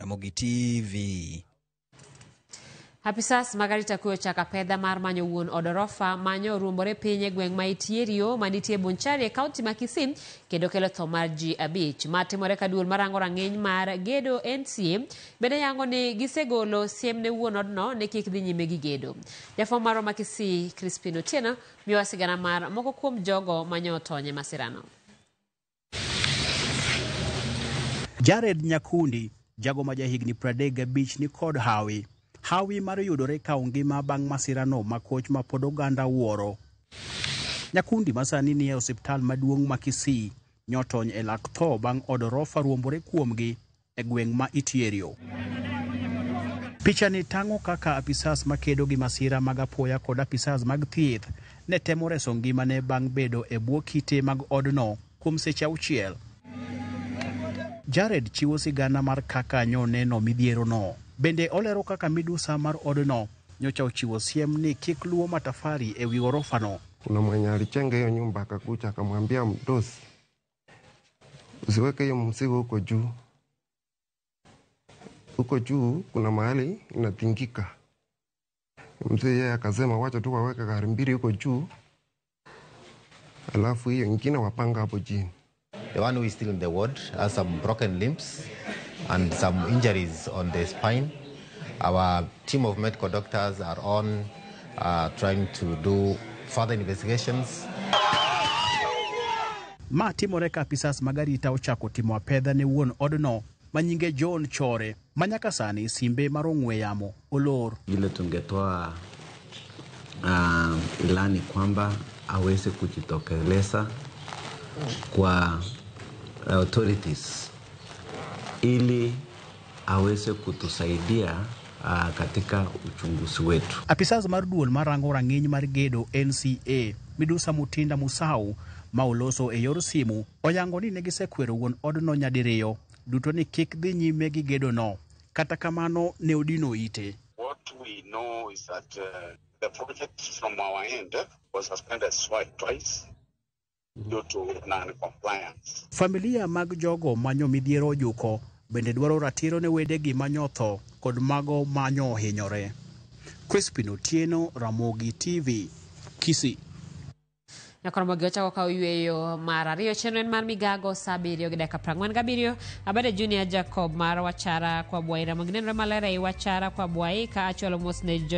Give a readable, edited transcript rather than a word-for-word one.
Ramogi TV. Apisas mag arita kwe ochako apedha mar manyo wuon od orofa manyo oruombore piny e gweng' ma Itierio manitie Bonchari e kaunti ma Kisii kendo kelo tho mar ji 5. Ma timore ka duol marango rang'iny mar gedo NCA bende yango ni gisegolo siem ne wuon odno ni kik dhi nyime gi gedo. Jafwambo marwa ma Kisii Crispin Otieno miyowa sigana mar moko kuom jogo manyo otony e masirano. Jared Nyakundi, jago ma jahigni 35 ni kod hawi. Hawi mar yudore ka ongima bang' masirano makoch ma pod oganda wuoro. Nyakundi ma sani nie osiptal maduong' ma Kisii nyotony e lak tho bang' od orofa ruombore kuomgi e gweng' ma Itierio. Pichani tang'o kaka apisas makedo gi masira mag apoya kod apisas mag thieth ne temo reso ngimane bang' bedo e bwo kite mag odno kuom seche 6. Jared chiwo sigana mar kaka nyoneno midhierono. Bende olero kaka midusa mar odno nyocha ochiwo siem ni kik luo matafari e wi orofano. Kuna mwenye alijenga hiyo nyumba akakuja akamwambia mdosi, usiweke hiyo mzigo huko juu. Huko juu kuna mahali inatingika. Mzee yeye akasema wacha tu waweke gari mbili huko juu, alafu hiyo ingine wapanga hapo chini. The one who is still in the ward has some broken limbs and some injuries on the spine. Our team of medical doctors are on trying to do further investigations. Ma timore ka apisas mag arita ochako timo apedha ne wuon odno ma nyinge John Chore ma nyaka sani simbe mar ong'we yamo olor. Vile tungetoa ilani kwamba aweze kujitokeleza kwa authorities ili aweze kutusaidia katika uchunguzi wetu. Apisas mar duol marango rang'iny mar gedo NCA Midusa Mutinda Musau ma oloso e yor simu oyango ni negisekwero wuon odno nyadiriyo duto ni kik dhi nyime gi gedono. Kata kamano ne odino ite. What we know is that the project from our end was suspended twice due to non-compliance. Familia mag jogo manyo midhiero ojuko bende dwaro ratiro ne wedegi manyotho kod mago manyo ohinyore. Crispin Otieno, Ramogi TV, Kisii. Nyakoromogi ochako kawo yweyo mar ariyo chenro en mar migago saa 7:47. Abade Junior Jacob mar Wachara kwa Bwai Ramogi nenore maler ei Wachara kwa Bwai ka achwalo mos ne jo